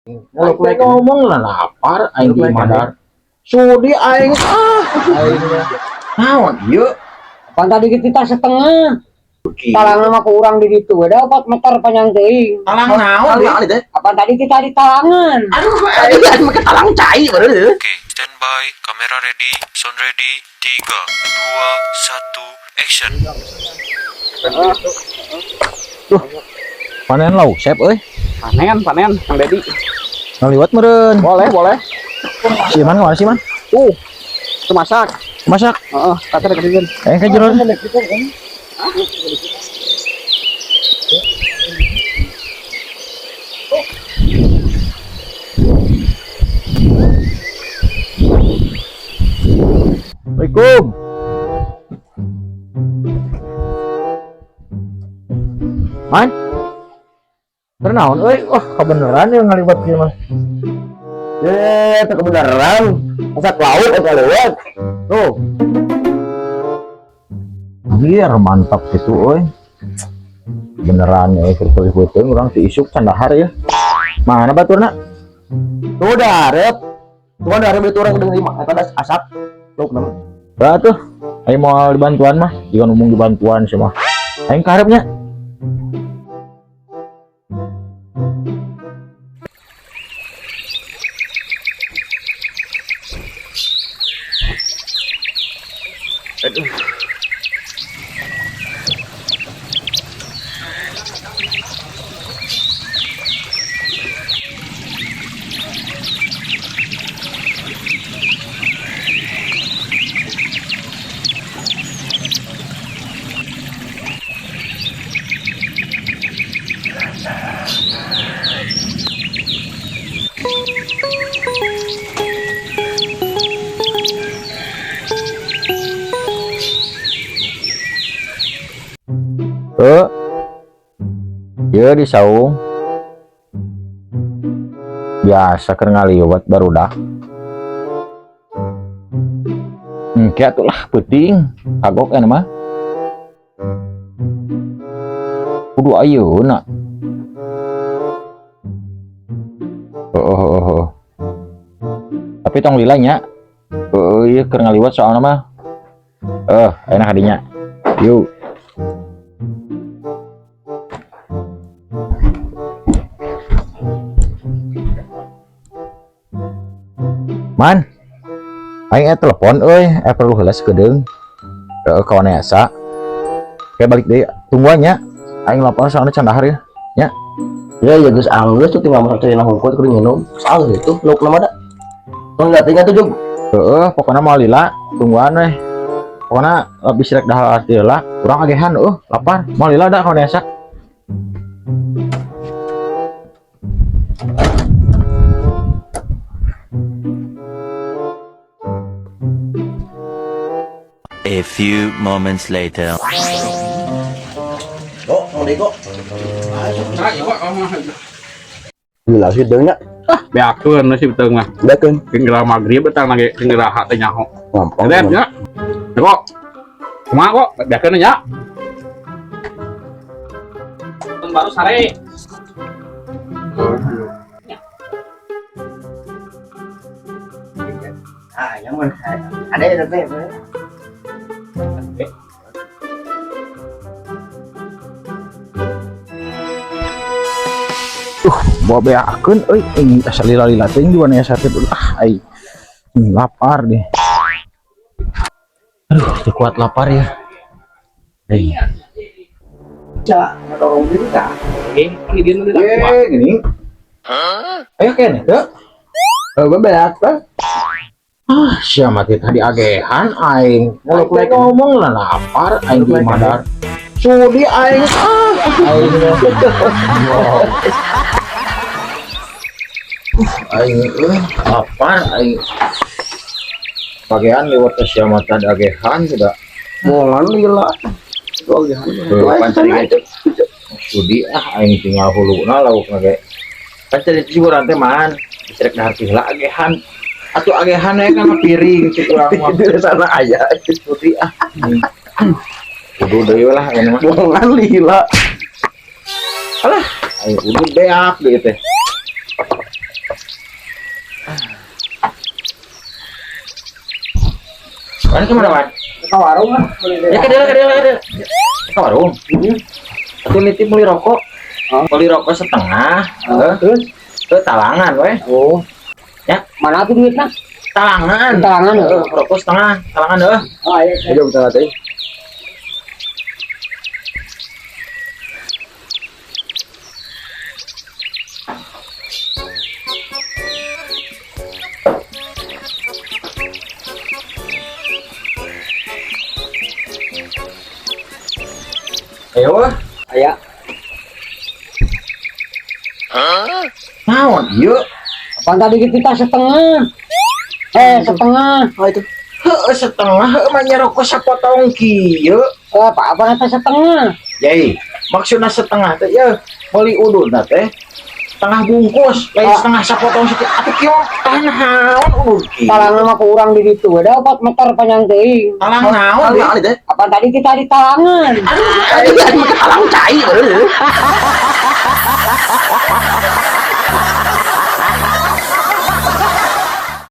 Muluk ngomong lah lapar aing di madar. Sudi aing ah aing naon ieu? Pan tadi kita setengah. Talangan mah kurang di ditu ada 4 meter panjang teuing. Talang naon deui? Apa tadi kita di talangan? Aduh, aing make talang cai baru deui. Oke, standby, kamera ready, sound ready, 3, 2, 1, action. Duh. Panen lauk sep euy. Panen, panen, Kang Dedi. Ngaliwat meureun. Boleh, boleh. Si Man kemana sih Man? Tuh masak. Masak. Heeh, kata deketin. Aing ka jero. Assalamualaikum. Man. Kenaon euy? Wah, kebenaran ya ngaliwat kieu mah. Eh, teu kebenaran. Masak lauk atau lewat. Tuh. Biar mantap gitu euy. Beneran euy keur peuting urang ti isuk can dahar ya. Mana baturna? Tuh darep. Tuh darep itu orang udah lima eta asap. Lauk nama. Bah tuh. Aing mau dibantuan mah, jangan ngomong dibantuan sih mah. Aing kaharepnya. Aduh. Ya di saung biasa keur ngaliwat barudak. Engke atuh lah peuting kagok aya mah. Kudu ayeuna. Oh. Tapi tong lila nya. Heeh, ieu keur ngaliwat soalna mah. Enak hadinya. Yuk. Man, aing telepon euy, perlu heula sakedeung. Heeh, kawan asa. Kayak balik deui, tungguan nya. Aing lapar soalnya can dahar ya. Nya. Ya ya geus anggeus tuh tinggal masak cenah hungkul kudu nginum. Geus anggeus itu lauk nama da. Tong datingnya tuh jug. Heeh, pokona moal lila, tungguan weh. Pokona habis rek dahar arti heula, urang agehan eueuh, lapar. Moal lila da kawan asa. A few moments later. Oh, mau dego. Gila sih deungnya. Beakeun sih beuteung mah. Beakeun. Tinggal magrib eta lagi tinggal rahat teh nyaho. Gampang. Deden nya. Kok. Kumaha kok? Beakeun nya. Baru sare. Ah, yang mana? Ada ya tapi. Bawa beakeun euy, aing asa lila-lila teuing di wana asa teh ah aing lapar deh. Aduh, teu kuat lapar ya. Euy. Cak, dorong diri ka. Kan di dieu Eh, gini. Ayo kene teu. Heuh, beak teh. Ah, sia mati tadi agehan aing. Muluk ngomong lah lapar aing di madar. Sudi aing ah aing. Aing lapar aing. Bagian lewat ke sia mati agehan sudah. Bolan lila. Itu agehan. Sudi ah aing tinggal huluna lauk ge. Kan cari ciburan teh man. Rek dahar teh heula agehan. Atuh agehan we kana piring cik urang mah. Di sana aya. Sudi ah. Kudu deui lah ini mah. Bohongan lila. Alah, aing kudu beak deui teh. Mana kemana, Man? Ke warung ah. Ya ke dia, ke dia, ke dia. Ke warung. Atuh nitip beli rokok. Oh. Beli rokok setengah. Oh, Heuh, terus ke talangan weh. oh. Ya. Mana tuh duitnya? Talangan. Talangan, ya? Heuh, rokok setengah, talangan heuh. Oh, ayo. Ayo bentar teh. Ayo weh. Aya. Naon ieu? Apaan tadi kita setengah? Eh, setengah. Ah itu. Heuh, setengah heuh mah nya rokok sapotong kieu. Eh, apa apa kata setengah? Yai, maksudna setengah teh ya meuli ududna teh setengah bungkus, lain Ah. setengah sapotong sakitu. Atuh kieu tah naon udud kieu? Talangan mah ku urang di ditu ada 4 meter panjang teuing. Talang naon? Talang naon teh? Apaan tadi kita di talangan? Aduh, aduh, talang cai.